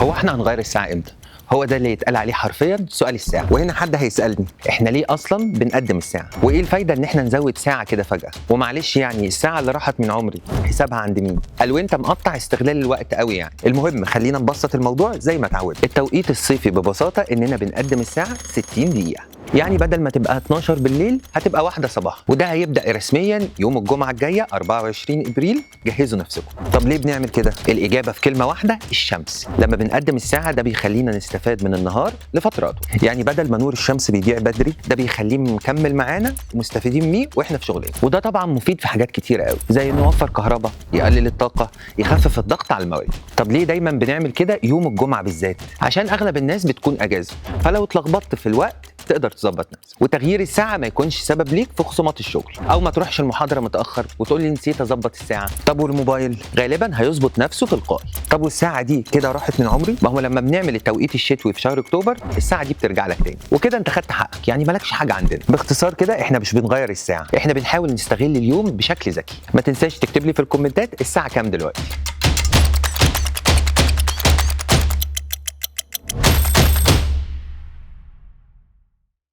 هو احنا هنغير الساعة امتى؟ هو ده اللي يتقال عليه حرفيا سؤال الساعة. وهنا حد هيسالني احنا ليه اصلا بنقدم الساعة؟ وايه الفايدة ان احنا نزود ساعة كده فجاة؟ ومعلش يعني الساعة اللي راحت من عمري حسابها عند مين؟ قال وانت مقطع استغلال الوقت قوي يعني. المهم خلينا نبسط الموضوع زي ما اتعودنا. التوقيت الصيفي ببساطة اننا بنقدم الساعة 60 دقيقة، يعني بدل ما تبقى 12 بالليل هتبقى 1 صباحا، وده هيبدا رسميا يوم الجمعة الجاية 24 ابريل. جهزوا نفسكم. طب ليه بنعمل كده؟ الاجابة في كلمة واحدة: الشمس. لما بنقدم الساعة ده بيخلينا نستفاد من النهار لفترة اطول، يعني بدل ما نور الشمس بيضيع بدري ده بيخليه مكمل معانا ومستفيدين بيه واحنا في شغلنا. وده طبعا مفيد في حاجات كتيرة قوي، زي انه يوفر كهرباء، يقلل الطاقة، يخفف الضغط على الموارد. طب ليه دايما بنعمل كده يوم الجمعة بالذات؟ عشان اغلب الناس بتكون اجازه، فلو اتلخبطت في الوقت تقدر تظبط نفسك، وتغيير الساعة ما يكونش سبب ليك في خصومات الشغل، او ما تروحش المحاضرة متاخر وتقول لي نسيت اظبط الساعة. طب والموبايل غالبا هيظبط نفسه تلقائي. طب والساعة دي كده راحت من عمري؟ ما هو لما بنعمل التوقيت الشتوي في شهر اكتوبر الساعة دي بترجع لك تاني، وكده انت خدت حقك، يعني مالكش حاجة عندنا. باختصار كده احنا مش بنغير الساعة، احنا بنحاول نستغل اليوم بشكل ذكي. ما تنساش تكتب لي في الكومنتات الساعة كام دلوقتي.